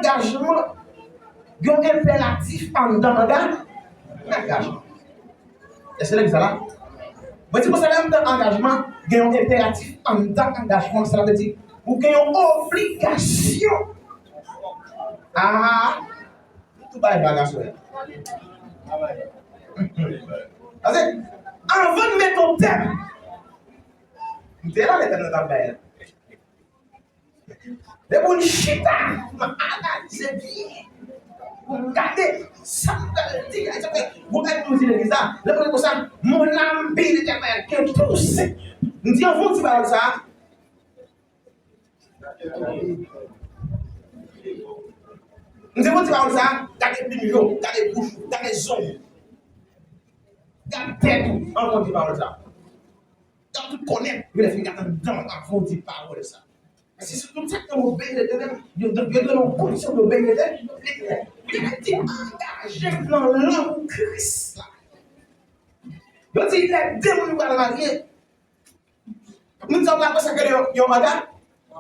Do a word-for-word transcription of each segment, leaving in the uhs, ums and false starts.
Angajman, gen yon enperatif anndan anga-, angajman. Èske nèg sa la? Mwen di konsa, lè anndan angajman, gen yon enperatif anndan angajman, sa vle di, ou gen yon obligasyon. Ah, tout bagay pa ka sou. Paske, anvan n mete yon tèm, m te la lè tèm nan t ap bay la. Depi w chita, w analize byen, w gade sa w pral di. Sa fè, bon, èd nou di legliz la, lè mwen konsa, mon âme bénit l'Éternel, que tout ce. M di, anvan w di pawòl sa, m di, anvan w di pawòl sa, gade plim yo, gade bouch ou, gade zong ou, gade tèt ou, anvan w di pawòl sa. Gade tout kònèt, yo lè fin gade anndan avan w di pawòl sa. Paske se tout sa k nan mo bénit l'Éternel, yo, yo, yo nan yon kondisyon pou yo bénit l'Éternel. Li di angaje m nan lanmou Kris la. Yo di lè de moun pral marye, moun sa yo pral panse ke yon, yon anga-,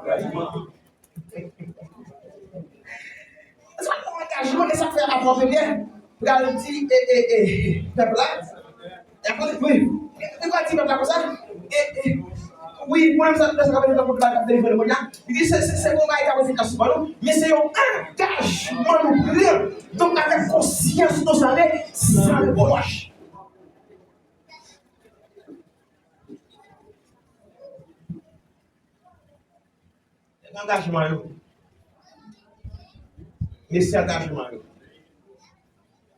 se pa yon angajman, e sa k fè apot Pyè pral di, e, e, e, pèp la, e apot, wi, li pral di pèp la konsa, e, e, wi, mwen menm sa, sa k ap fè apot la k ap delivre nou kounye a, li di se, se, se yon bagay k ap fè kòm non, men se yon angajman nou pran, donk avèk konsyans nou sale, san repwòch. Nèg angajman yo. Mesye angajman yo.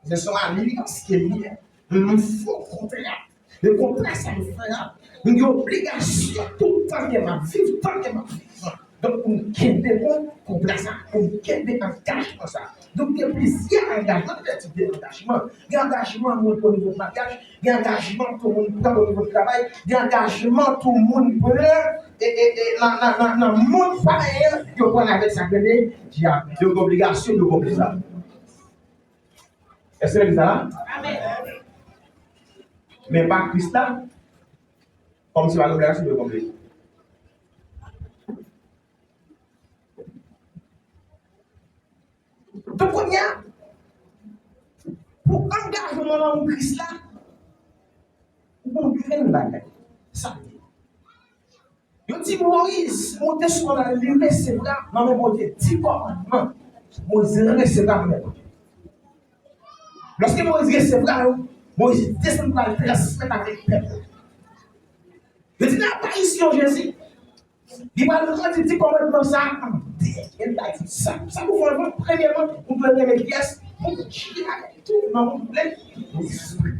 Se son alyans ke li ye. M fè yon kontra. Men kontra sa m fè a, m gen obligasyon tout tan ke m ap viv, tan ke m ap viv. Donk, pou m kenbe bon kontra sa, pou m kenbe angajman sa. Donk, gen plizyè angajman, nou fè tip de angajman. Gen angajman moun pran o nivo maryaj, gen angajman tou moun pran o nivo travay, gen angajman tou moun pran e, e, e, nan, nan, nan, nan mond payen an, yo pran avèk sa k rele dyab. Yo gen obligasyon, yo gen obligasyon. Èske legliz la la? Amèn. Men pa Kris la, kòm se pa obligasyon, yo gen obligasyon. Donk, kounye a, pou angajman nan lanmou Kris la, ou gon grenn bagay. Sa l ye. Yo di Moyiz monte sou mòn nan, li resevwa nan men Bondye dis kòmandman. Moyiz resevwa nan men Bondye. Lòske Moyiz resevwa yo, Moyiz desann pral transmèt avèk pèp la. Yo di nan aparisyon Jezi, li pral rann dis kòmandman sa a an de. E li pral di sa, sa pou fè anvan, premyèman, ou dwe renmen kiyès? Bondye avèk tout nanm ou, tout lespri.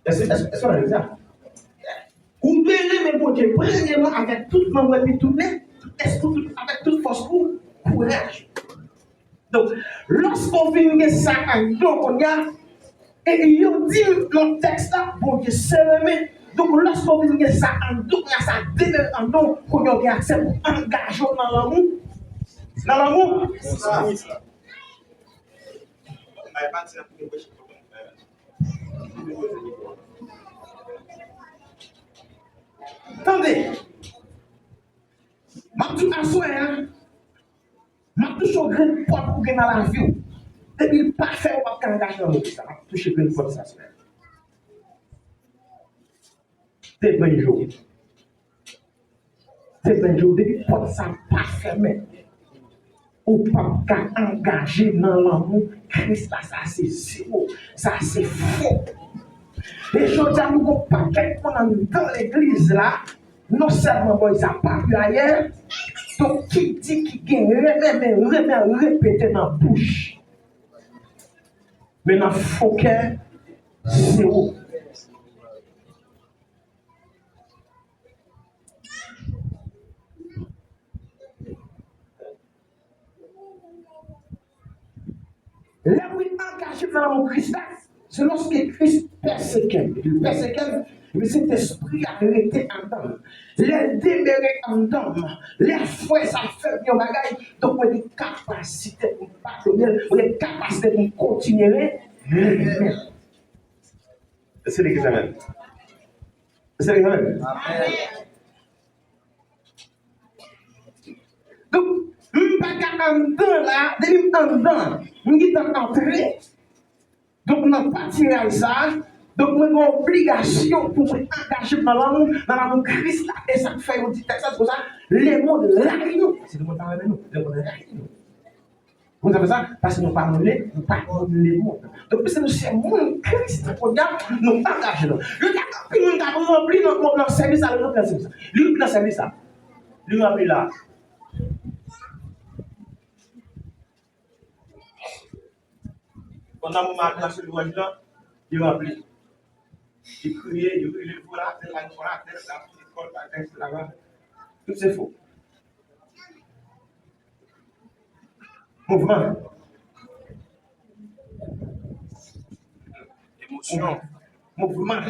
Èske, èske, èske w analize sa? Ou dwe renmen Bondye premyèman avèk tout nanm ou epi tout lè, tout lespri ou, tout, avèk tout fòs ou, kouraj. Donk, lòske w vin gen sa anndan w kounye a, e yo di l nan tèks la, Bondye se renmen. Donk, lòske w vin gen sa anndan w kounye a, sa demere anndan w, kounye a w gen aksè pou angaje w nan lanmou. Nan lanmou. Tande. M ap di w aswè a, m ap touche yon grenn pòt pou gen nan lavi w. Depi l pa fè, ou p ap ka angaje nan legliz la. M ap touche grenn pòt sa aswè a. Demen jou. Demen jou, depi pòt sa pa fèmen, ou p ap ka angaje nan lanmou Kris la. Sa se zewo. Sa se fo. E jodi a, nou gon pakèt moun anndan legliz la, non sèlman bòy sa pa pli ayè, donk ki di ki gen renmen, men renmen repete nan bouch. Men nan fon kè, zewo. Lè mwen angaje m nan lanmou Kris la, se lòske Kris pèseke m. Epi l pèseke m, epi Sentespri a rete anndan m. Lè l demere anndan m, lè frè sa fè m yon bagay, donk mwen gen kapasite pou m padone l, mwen gen kapasite pou m kontinye renmen l. Èske legliz amèn? Èske legliz amèn? Amèn. Donk, m pa ka anndan la, depi m anndan, m gentan antre. Donk, nan patiraj sa a, donk, mwen gen obligasyon pou mwen angaje m nan lanmou, nan lanmou Kris la. E sa k fè yo di tèks la, se konsa, lemonn rayi nou. Se lemonn pa renmen nou, lemonn rayi nou. Konn sa fè sa? Paske nou pa moun le, nou pa moun lemonn. Donk, piske nou se moun Kris, kounye a, nou angaje nou. Yo di, anpil moun k ap ranpli nan, nan sèvis la, yo ranpli nan sèvis la. Li ranpli nan sèvis la. Li ranpli la. Pandan moman adorasyon louwanj lan, li ranpli. Li kriye, li rele l vòlatè, la vòlatè, la lekòl, bagay, se la. Tout se fo. Mouvman. Emosyon. Mouvman.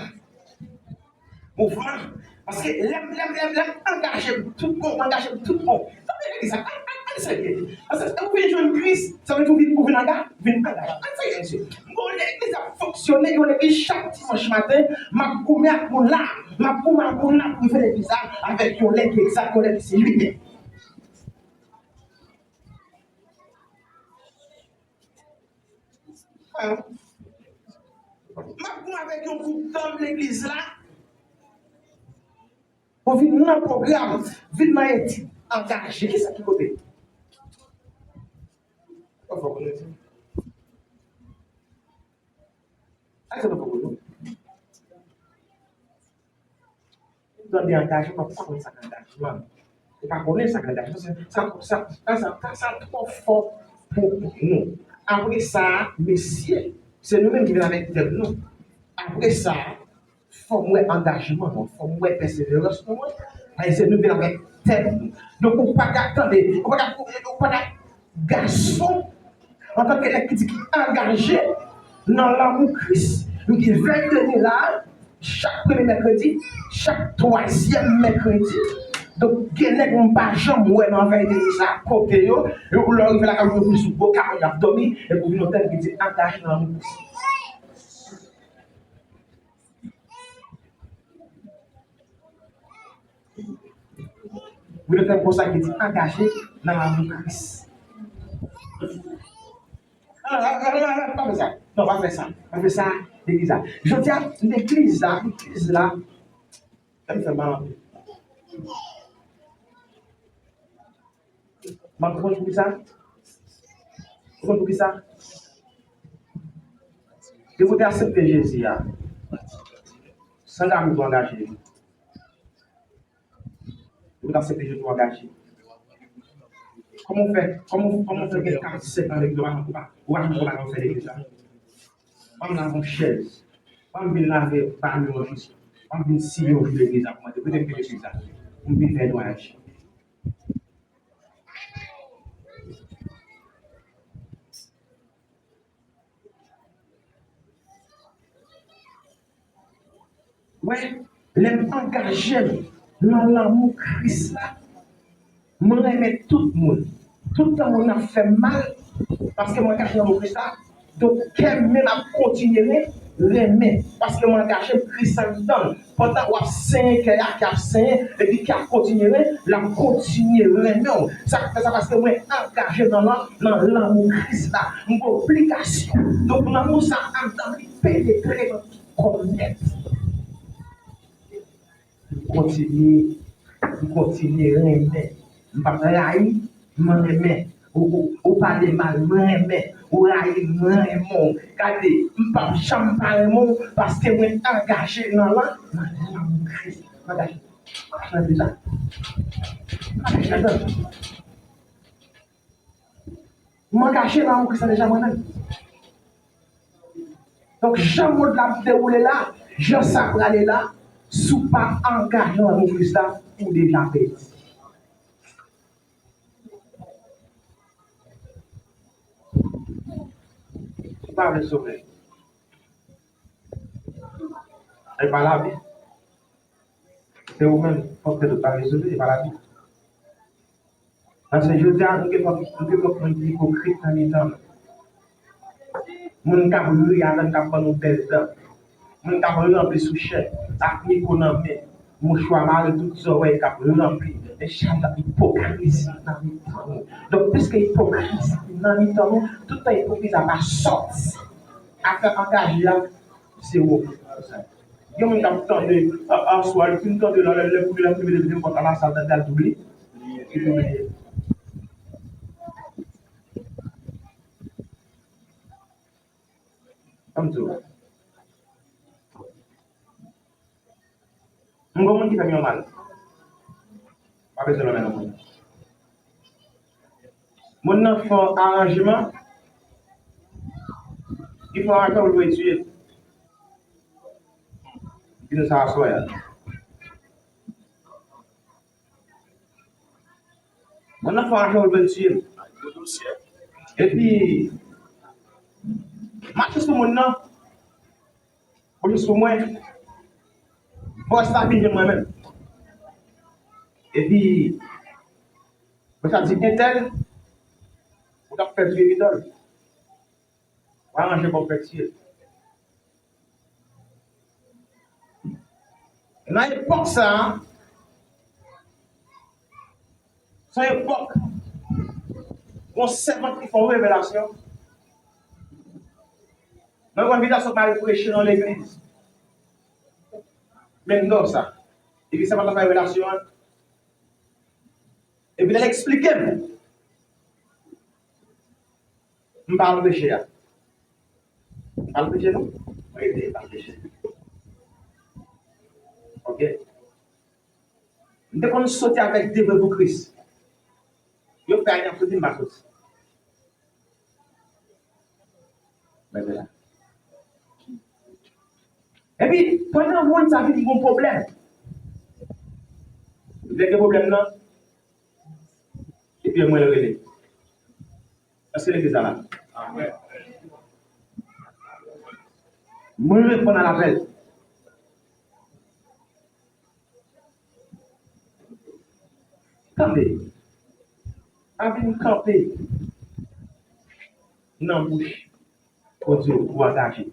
Mouvman. Paske lè m, lè m, lè m, lè m angaje m tout bon, m angaje m tout bon. Tande legliz la, ann, ann, ann serye. Paske ou vin jwenn Kris, sa vle di ou vin, ou vin anga-, vin angaje. Ann serye, mesye. M gon legliz ap fonksyone, yon legliz chak dimanch maten, m ap goumen ak moun la. M ap goumen ak moun la pou rive legliz la avèk yon lè ki egzak, yon lè ki se uit è. M ap goumen avèk yon gwoup tanm legliz la. Ou vin nan pwogram, vin nan etid, angaje. Kisa ki kote? Fò, fò konnen. Sa se nou fò konnen. Tande angajman, ou pa konn sa k angajman. Ou pa konnen sa k angajman. Sa, sa, sa, sa, sa, sa twò fò pou nou. Apre sa, mesye, se nou menm ki vin avèk tèm nou. Apre sa, fò m wè angajman nou, fò m wè pèseverans nou. Paske se nou vin avèk tèm nou. Donk, ou pa ka tande, ou pa ka, ou pa ka gason, antanke nèg ki di ki angaje nan lanmou Kris. Nou gen vennde nou la, chak premye mèkredi, chak twazyèm mèkredi. Donk, gen nèg m pa janm wè nan vennde nou sa, kote yo, yo, lè w rive lakay yo, yo vin sou bò kay yo, y ap dòmi, epi w vin yon tèm ki di angaje nan lanmou Kris. Wi, nou fè konsa ki di angaje nan lanmou Kris. Ah, ah, ah, ah, pa fè sa. Non, pa fè sa. Pa fè sa, legliz la. Jodi a, legliz la, legliz la. Sa m fè mal anpil. M ap konn poukisa. Ou konn poukisa? Depi w te aksepte Jezi a, san gade ou angaje. Depi w te aksepte Jezi, ou angaje. Kòman w fè, kòman, kòman w fè gen katrevensèt an legliz, ou pa, ou pa, ou pa, ou pa fè legliz la? Ban m lave yon chèz. Ban m vin lave ba nou yon jou. Ban m vin siye yon jou legliz la pou mwen. Depi w te kite legliz la, pou m vin fè netwayaj. Wè, lè m angaje m nan lanmou Kris la, mwen renmen tout moun. Tout tan moun ap fè m mal, paske mwen angaje nan lanmou Kris la, donk kè m menm ap kontinye ren-, renmen, paske mwen angaje m Kris anndan m. Pandan w ap senyen kè a, kè ap senyen, epi kè ap kontinye ren-, l ap kontinye renmen w. Sa k fè sa? Paske mwen angaje nan lan-, nan lanmou Kris la. M gen obligasyon. Donk, lanmou sa a anndan m, li penetre nan tout kò m nèt. M kontinye, m kontinye renmen. M p ap rayi, mwen renmen. Ou, ou, ou pale mal, mwen renmen. Ou rayi, mwen renmen w. Gade, m p ap janm pa renmen w paske mwen angaje nan lan, nan lanmou Kris. M angaje. M angaje nan sa. M angaje nan lanmou Kris la deja mwen menm. Donk, jan mond la ap dewoule la, jan sa prale la, si w pa angaje nan lanmou Kris la, ou deja pèdi. Ou pa vle sove. E pa Labib. Se ou menm, fòk tèt ou pa vle sove, e pa Labib. Paske jodi a, nou gen fòk, nou gen fòk moun ki ipokrit nan mitan nou. Moun k ap ri avè n, k ap ban nou bèl dan. Moun k ap ranpli sou chè, ak mikwo nan men. Mouchwa mare tout zòrèy k ap ranpli. Men chak jan ipokrizi nan mitan nou. Donk, piske ipokrizi nan mitan nou, tout tan ipokrizi ap sòti, afè angaje a, se ou. Gen moun k ap tande, a, aswè, li fin tande la, lè, lè pou li, lè pou li, lè pou li, lè pou li, lè pou li, lè pou li, Ann di w. M gon moun ki fè m yon mal. Pa bezwen lonmen non moun. Moun nan fè yon aranjman. Li fè yon aranjman pou l voye tiye l. Li di sa aswè a. Moun nan fè yon aranjman pou l voye tiye l. Epi, malchans pou moun nan, malchans pou mwen, bòs la vin jwenn mwen menm. Epi, bòs la di, entèl, ou t ap fè tiye idòl. Ou aranje kò w fè tiye l. Nan epòk sa a, se yon epòk, yon sèvant ki fè yon revelasyon. Mwen wè envitasyon pou m al preche nan legliz. Menm non sa. Epi sèvant la fè revelasyon an. Epi lè l eksplike m, m pa al preche a. M pa al preche non. Mwen rete, m pa al preche. Ok. M te konn soti avèk de vre pou Kris. Yo fè ayen ap soti, m pa soti. Mwen la. Epi, pandan moun sa vin gon pwoblèm. Lè gen pwoblèm nan, epi mwen rele. Èske legliz la la? Mwen reponn a lapèl. Tande, pa vin kanpe nan bouch pou di w ou angaje.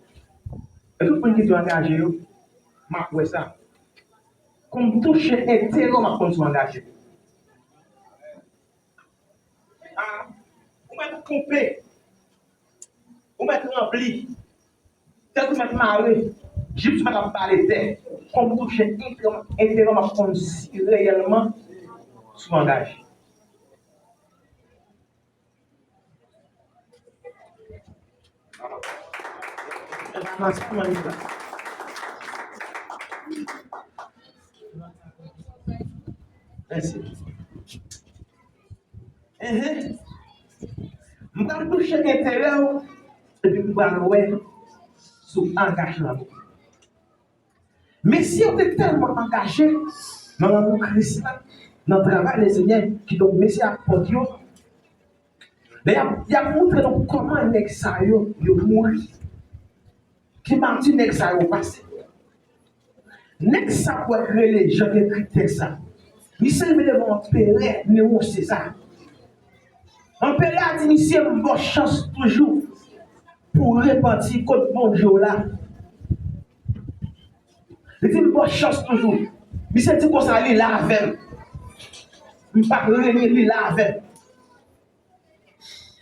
E tout moun ki di w angaje yo, m ap wè sa. Kou m touche enterè w, m ap konn si w angaje. A, ou mèt twonpe. Ou mèt ranpli. Tèt ou mèt mare. Jips ou mèt ap bale tè. Kou m touche enterè, enterè, m ap konn si reyèlman si w angaje. Mèsi. Enhen. M pral touche enterè w, epi m pral wè si w angaje nan Mesye yo te tèlman angaje nan lanmou Kris la, nan travay Lesenyè, kidonk mesye apot yo, lè y ap, y ap montre nou kòman nèg sa yo, yo mouri. Ki mati nèg sa yo pase. Nèg sa w wè k rele Jan k ekri tèks la. Misye rive devan anperè Newo Seza. Anperè a di misye, m ba w chans toujou pou w repanti kot Bondye w la. Li di m ba w chans toujou. Misye di konsa li la avè m. M p ap renye, li la avè m.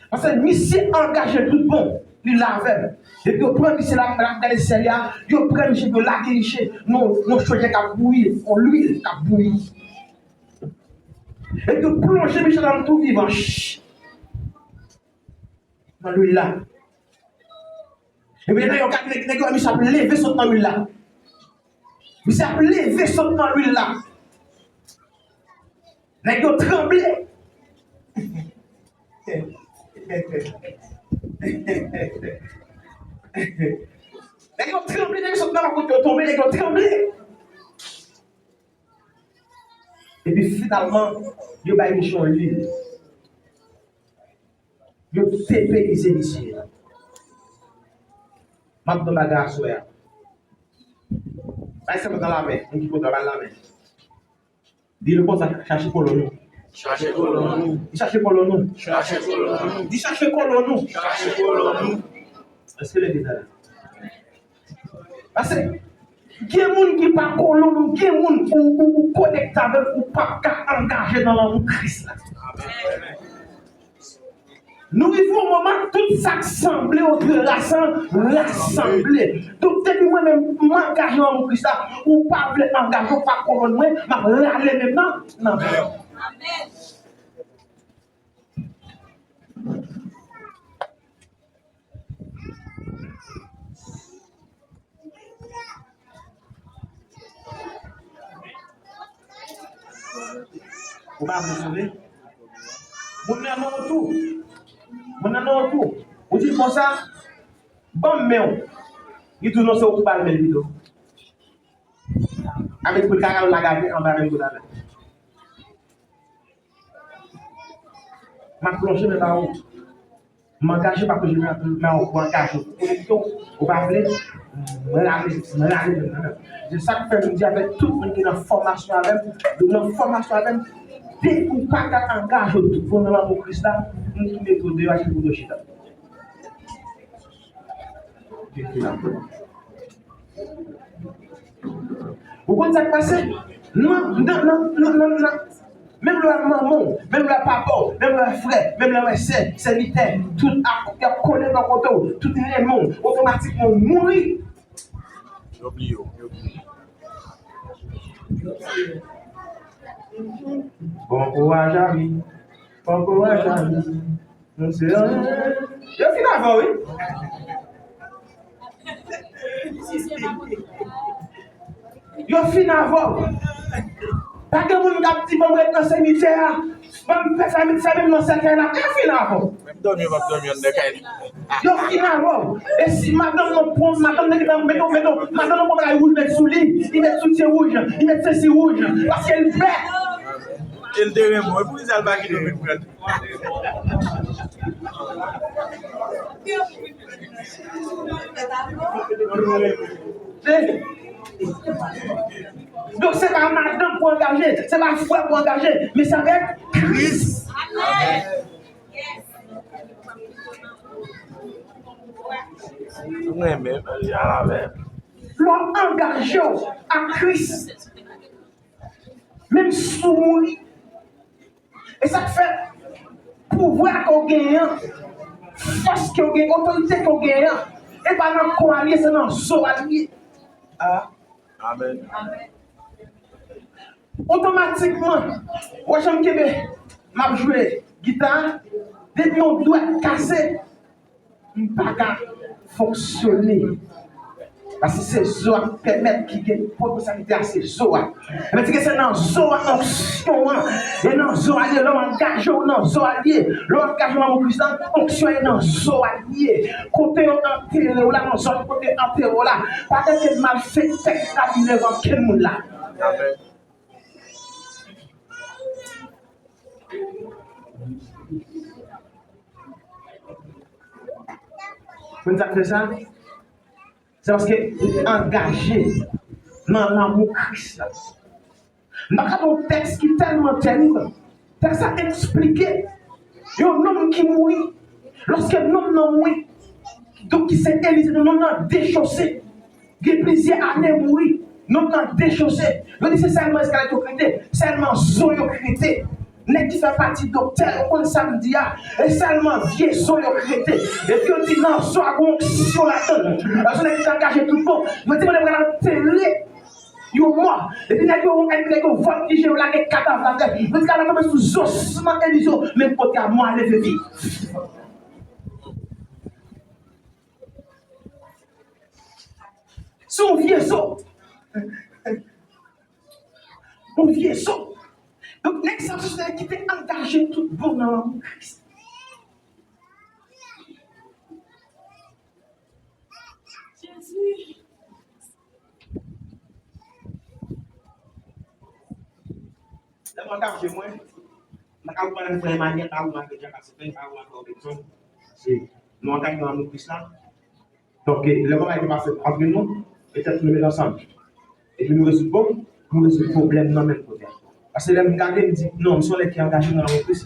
Paske misye angaje tout bon, li la avè m. Epi yo pran misye la, la gade syèl la, yo pran misye, yo lage misye nan yon chojè k ap bouyi, yon lwil k ap bouyi. Epi yo plonje misye nan tou vivan. Nan lwil la. Epi nèg yo gade, nèg, nèg yo, misye ap leve sot nan lwil la. Misye ap leve sot nan lwil la. Nèg yo tranble. Nèg yo tranble, nèg yo sot nan lakou yo tonbe, nèg yo tranble. Epi finalman, yo bay misye yon lil. Yo depeyize misye. M ap di w bagay aswè a. Bay sèvant lan lamen, moun ki kote a, ba l lamen. Di l konsa, chache kolòn ou. Chache kolòn ou. Di chache kolòn ou. Chache kolòn ou. Di chache kolòn ou. Chache kolòn ou. Èske legliz la la? Pase. Gen moun ki pa kolon nou, gen moun ou, ou, ou konekte avè l, ou p ap ka angaje nan lanmou Kris la. Nou rive yon moman, tout sa k sanble yo dwe rasan-, rasanble. Donk, depi mwen menm, m angaje nan lanmou Kris la, ou pa vle angaje, ou pa kolon mwen, m ap rale menm nan, nan men w. Ou pa vle sove? Moun nan nan w tou. Moun nan nan w tou. Ou di l konsa, ban m men w. Li di w non, se ou ki ba l men l pito. Avèk pou l ka al lage anba menm kote avè l. M ap plonje men ba ou. M angaje, m ap plonje men ba ou. Ou angaje, ou konekte w, ou pa vle. Mwen rale, mwen rale men nan men. Se sa k fè m di avèk tout moun ki nan fòmasyon avè m, nou nan fòmasyon avè m, depi ou pa ka angaje w tout bon nan lanmou Kris la, m tou mete w deyò, se pou w chita. Ou konn sa k pase? Nan, nan, nan, nan, nan, nan, menm lè w wè manman w, menm lè w wè papa w, menm lè w wè frè, menm lè w wè sè, sèvitè, tout ap, y ap kole bò kote w, tout renmen w, otomatikman w mouri. Yo bliye w, yo bliye w. Bon kouraj, ami. Bon kouraj, ami. Yo fin avè w, wi. Yo fin avè w. Pa gen moun k ap di, "Ban m ret nan semitè a. Ban m fè, fè, fè menm nan sèkèy la." Yo fin avè w. Menm dòmi, yo p ap dòmi anndan kay li. Yo fin avè w. E si madanm nan pran, madanm nan gentan mete, mete, madanm nan pran bagay wouj, met sou li, li met soutyen wouj, li met sesi wouj, paske l pè. E l te renmen w, e poukisa l pa kite w vin pran l? Donk, se pa madanm pou angaje, se pa frè pou angaje, men se avèk Kris. Lè w angaje w ak Kris, menm si w mouri, e sa k fè pouvwa ke w genyen an, fòs ke w genyen, otorite ke w genyen an, e pa nan kò a l ye, se nan zo a l ye. Amèn. Otomatikman, w wè jan m kenbe, m ap jwe gita, depi yon dwèt kase, m pa ka fonksyone. Paske se zo a k pèmèt, ki gen potansyalite a, se zo a. Sa vle di ke se nan zo a onksyon an, e nan zo a l ye, lè w angaje w nan zo a l ye, lè w angaje w nan lanmou Kris la, onksyon e nan zo a l ye. Kote yo antere w la, nan zòn kote yo antere w la, pa gen kenn malfektè ki ka vin devan kenn moun la. Amèn. Konn sa k fè sa? Se paske ou angaje nan lanmou Kris la. M pa ka ba w tèks ki tèlman tèrib. Tèks la eksplike yon nonm ki mouri. Lòske nonm nan mouri, donk ki se Eli, se nonm nan dechose. Gen plizyè ane mouri, nonm nan dechose. Yo di se sèlman eskalèt yo k rete, sèlman zo yo k rete. Nèg ki fè pati doktè yo konn sa m di a, e sèlman vye zo yo k rete. Epi yo di nan zo a gon onksyon ladan l. Paske nèg ki te angaje tout bon. Yo di mwen pral antere yon mò. Epi nèg yo, epi nèg yo vòltije, yo lage kadav atè. Yo di kadav la tonbe sou zosman Eli yo, menm kote a mò a leve viv. Se yon vye zo. Yon vye zo. Donk, nèg sa yo se nèg ki te angaje tout bon nan lanmou Kris. Jezi. Lè m angaje mwen, m pa ka ou pran frè Emmanuel, pa ou Marc Jean Cassepin, pa ou Marc Robinson. Se, nou angaje nan lanmou Kris la. Donk, lè bagay yo pase antre nou, petèt nou met ansanm. Epi nou rezoud bon, nou rezoud pwoblèm nan menm kote a. Paske lè m gade, m di, non, m se yon nèg ki angaje nan lanmou Kris.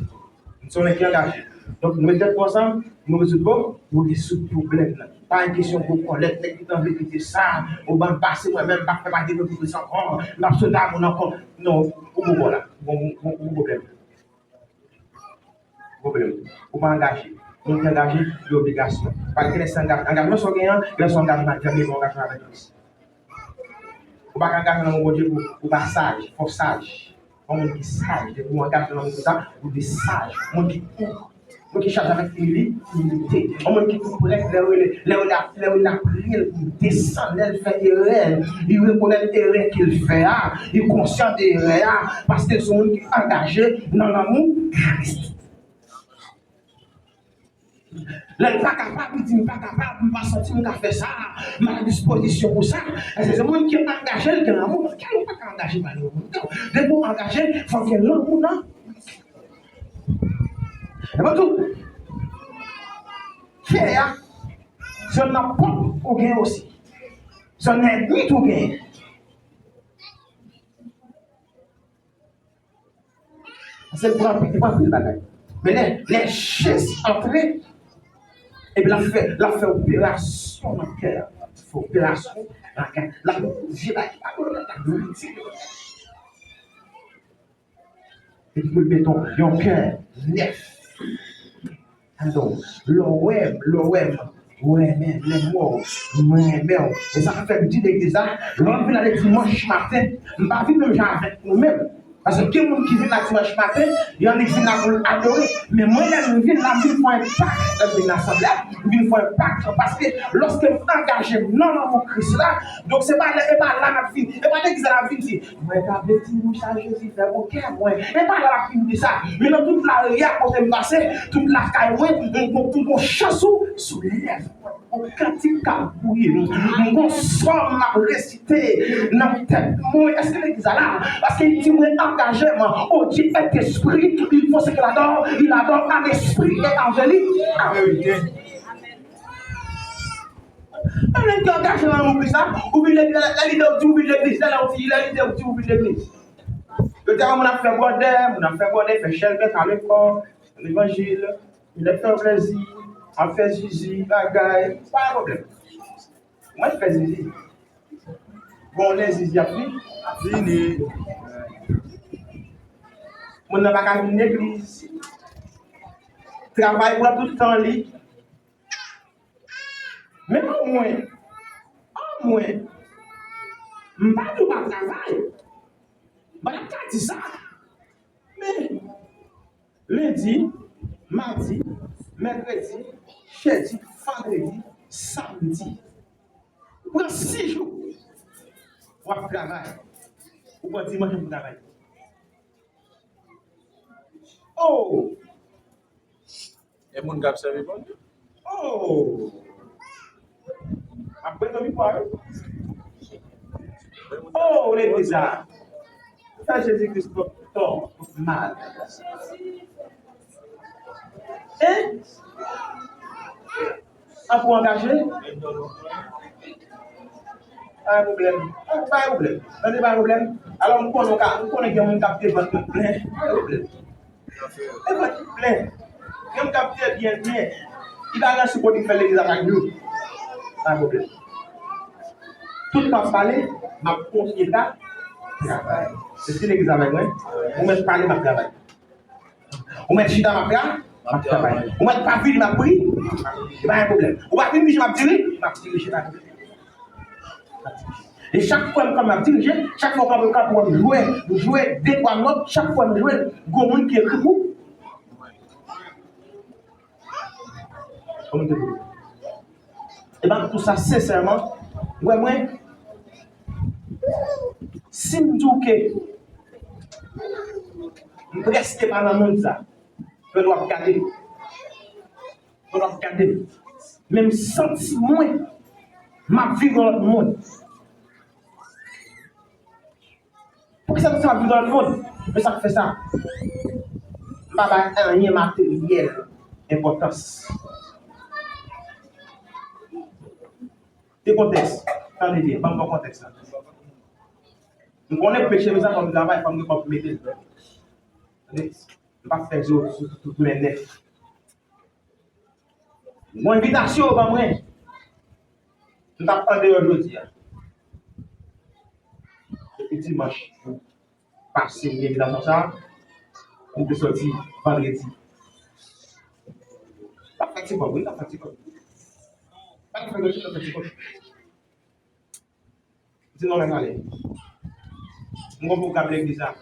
M se yon nèg ki angaje. Donk, nou met tèt nou ansanm, nou rezoud bon, nou rezoud pwoblèm nan. Pa gen kesyon gwo kòlèt, nèg ki t anvi kite sa, ou ban m pase mwen menm, m p ap fè pati de plis ankò, m p ap sot a moun ankò. Non, ou gwo kò la, ou gwo pwoblèm. Pwoblèm. Ou pa angaje. Moun ki angaje, gen obligasyon. Pa gen lè se angajman. Angajman sa w genyen an, lè se angajman, janm gen angajman avèk Kris. Ou pa ka angaje nan men Bondye pou ou pa saj, fò w saj. Yon moun ki saj, depi w angaje nan moun konsa, ou dwe saj. Moun ki tou, moun ki chaje avèk imili-, imilite. Yon moun ki tou prèt lè w rele, lè w rele, lè w rele lapriyè l pou desann, lè l fè erè, li rekonèt erè ke l fè a, li konsyan de erè a, paske l se yon moun ki angaje nan lanmou Kris. Lè l pa kapab, li di, "M pa kapab, m pa santi m ka fè sa, m pa nan dispozisyon pou sa." Èske se moun ki angaje l gen lanmou? Kè ou pa ka angaje pa gen lanmou. Depi w angaje, fò w gen lanmou nan. Epi tou, kè a, se yon pòt ou gen osi. Se yon lènmi tou ou gen. Paske l pran, li pran anpil bagay. Men lè, lè Jezi antre, epi l ap fè, l ap fè operasyon nan kè a. L ap fè operasyon nan kè a. L ap vye bagay, l ap retire. Epi pou l mete yon kè nèf. Atò, lè w wè m, lè w wè m, ou renmen, lè m wè w, mwen renmen w. E sa k fè m di legliz la, lè w vin la le dimanch maten, m pa vin menm jan avèk nou menm. Paske gen moun ki vin la dimanch maten, y annik vin la pou l adore. Men mwen, lè m vin la, m vin fè yon enpak, lè m vin nan asanble a, m vin fè yon enpak, paske lòske m angaje m nan lanmou Kris la, donk se pa lè, e pa la m ap vin, e pa legliz la m ap vin di, "Mwen ta vle di wi sa Jezi fè pou kè mwen." E pa la m ap vin di sa. Men nan tout lari a kote m pase, tout lakay mwen, m, m, m, m gon chans ou soulèv mwen. Yon kantik k ap bouyi m. M gon sòm m ap resite nan tèt mwen. Èske legliz la la? Paske li di mwen angaje m. Oh Dieu est esprit, il faut ce qu'il adore, il adore en esprit et en vérité. An verite. Mwen menm ki angaje nan lanmou Kris la, ou vin legliz, lè lide w di ou vin legliz, lè lè w di, lè lide w di ou vin legliz. Yo di a moun ap fè bwòdè, moun ap fè bwòdè, fè chèlbè, kale kò, levanjil, moun ap fè plezi, ap fè zizi, bagay, pa gen pwoblèm. Mwen fè zizi. Bon, lè zizi ap vin, ap vini. Moun nan pa ka vin legliz. Travay pran tout tan li. Men omwen, omwen, m pa di w pa travay. M pa t ap ka di sa. Men, lendi, madi, mèkredi, jedi, vandredi, samdi. Ou pran sis jou. W ap travay. Ou pran dimanch pou travay. Oh! E moun k ap sèvi Bondye. Oh! Ap bwè nan mikwo a, wi. Oh, legliz la. Sa Jezi Kris pran tò, mal. Hein? An pou angaje? Pa gen pwoblèm. Pa gen pwoblèm. Tande, pa gen pwoblèm. Alò, m konnen w ka, m konnen gen moun k ap devan tout plen. Pa gen pwoblèm. E mwen ki plen. Menm k ap fè byen, byen. Li pa gen sou kote fè legliz la chak jou. Pa gen pwoblèm. Tout m ap pale, m ap kontinye ta travay. Se si legliz avèk mwen. Ou mèt pale, m ap travay. Ou mèt chita, m ap tra-, m ap travay. Ou mèt pa vini, m ap priye. E pa gen pwoblèm. Ou pa vin pije, m ap dirije, m ap dirije, pa gen pwoblèm. E chak fwa m kanpe m ap dirije, chak fwa m kanpe m kanpe m jwe, m jwe de twa nòt, chak fwa m jwe, gon moun ki ekri pou. Gon moun ki ekri pou. E m ap di w sa sensèman, ou wè mwen, si m di w ke m prèske pa nan mond sa, fè w ap gade m. Pandan w ap gade m, men m santi mwen, m ap viv yon lòt mond. Poukisa m santi m ap viv yon lòt mond? Men sa k fè sa. M pa bay anyen materyèl enpòtans. Te kontèks. Tande byen, ban m bon kontèks la. M konnen pou m met chemiz la, fò m travay, fò m gen kòb pou mete l. Tande? M p ap fè zo sou tout men nèf. Yon envitasyon yo ban mwen. M t ap andeyò jodi a. Depi dimanch pase, m gen envitasyon sa a. M te sòti vandredi. L ap fè ti kòb, wi, l ap fè ti kòb. Pa t fè granmoun, l ap fè ti kòb. M di non, men ale. M gon pwogram legliz la.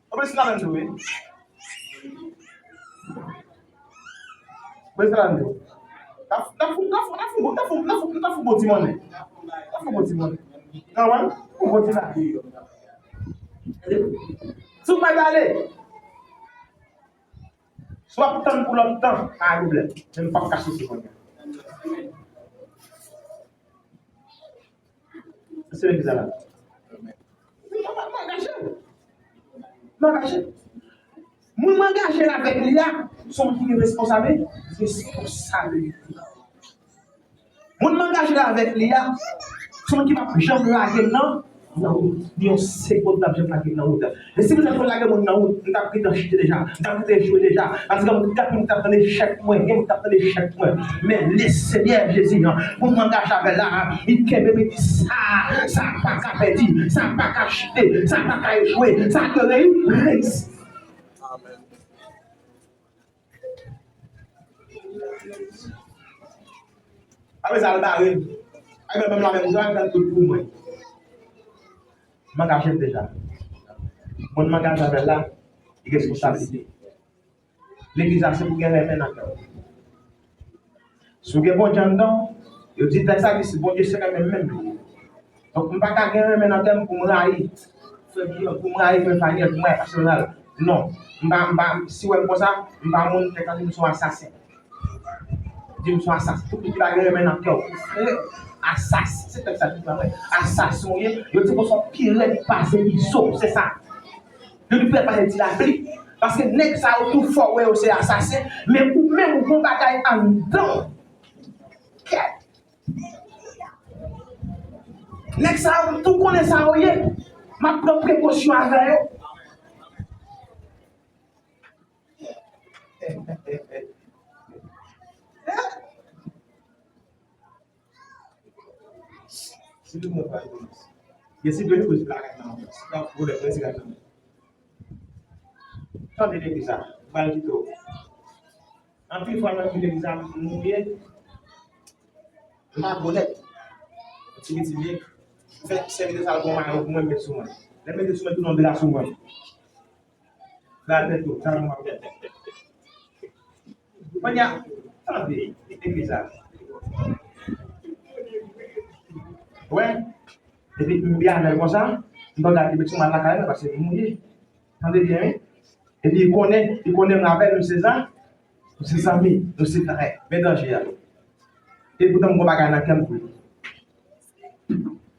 Ou presi la menm tou, wi. Presi la menm tou. N ap, n ap, n ap, n ap, n ap, n ap, n ap fè bon ti monnen. N ap fè bon ti monnen. Nan wè, fè bon ti la. Si w pa t ale, si w ap tann pou lòt tan, pa gen pwoblèm. Men m p ap ka soti kounye a. Se legliz la. M angaje. M angaje. Moun m angaje avèk li a, se yon moun ki gen responsabi-, responsabilite. Moun m angaje avèk li a, se yon moun ki p ap janm lage m nan, nan wout. Ni yon segonn p ap janm lage m nan wout. E si petèt mwen lage moun nan wout, m t ap gentan chite deja, m t ap gentan echwe deja. Paske moun t ap, moun t ap tann echèk mwen, gen moun t ap tann echèk mwen. Men Lesenyè Jezi an, pou m angaje avè l la, li kenbe m, li di sa, sa pa ka pèdi, sa pa ka chite, sa pa ka echwe, sa dwe reyisi. Amèn. Apre sa, l bare m. Apre menm la menm jan, l pran tout pou mwen. M angaje m deja. Moun m angaje avè l la, li gen responsabilite. Legliz la se pou gen renmen nan kè w. Si w gen Bondye anndan w, yo di tèks la di si Bondye se renmen menm li ye. Donk, m pa ka gen renmen nan kè m pou m rayi frè Guillaume, pou m rayi frè Faniel, pou m rayi pastè Ronald. Non. M pa, m pa, si w wè m konsa, m pa moun tèks la di m se yon asasen. Di m se yon asasen. Tout moun ki pa gen renmen nan kè w pou frè, asasen. Se tèks la di m, asasen w ye. Yo di konsa w pi rèd pase Izo, se sa. Yo di pi rèd pase ti lapli. Paske nèg sa yo tou fò w wè yo se asasen, men ou menm ou gon bagay anndan w. Kèt. Nèg sa yo, m tou konnen sa yo ye. M ap pran prekosyon avè yo. Si tout moun pa gen si gen yon koze la gen nan si ta pwolèm mwen si gade nan tande legliz la, m pral kite w. Anpil fwa nan legliz la, m mouye. M pa bonèt. Ti piti byen. Fè sèvitè sa l pran mayo pou mwen, met sou mwen. Lè mete sou mwen, tou nan dra sou mwen. Pral tèt yo, sa nou ap fè. Kounye a, tande, legliz la. Wè, epi m byen avè l konsa, m pa gade, met sou mwen lakay la, paske m mouye. Tande byen, wi. Epi li konnen, li konnen m avè l, m se sa, m se zanmi, m se frè. Men danje a. E poutan m gon bagay nan kè m pou li.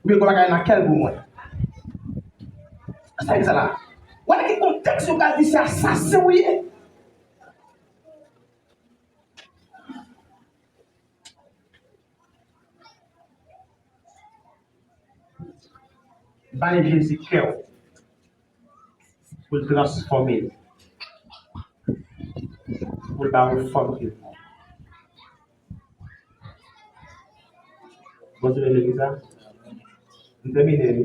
Oubyen gon bagay nan kè l pou mwen. Sa ki sa la? Wè nan ki kontèks yo pral di se asasen ou ye. Bay Jezi kè w pou l transfòme l, pou l ba w fòm ke l. Bon, se legliz la. M tèmine, wi.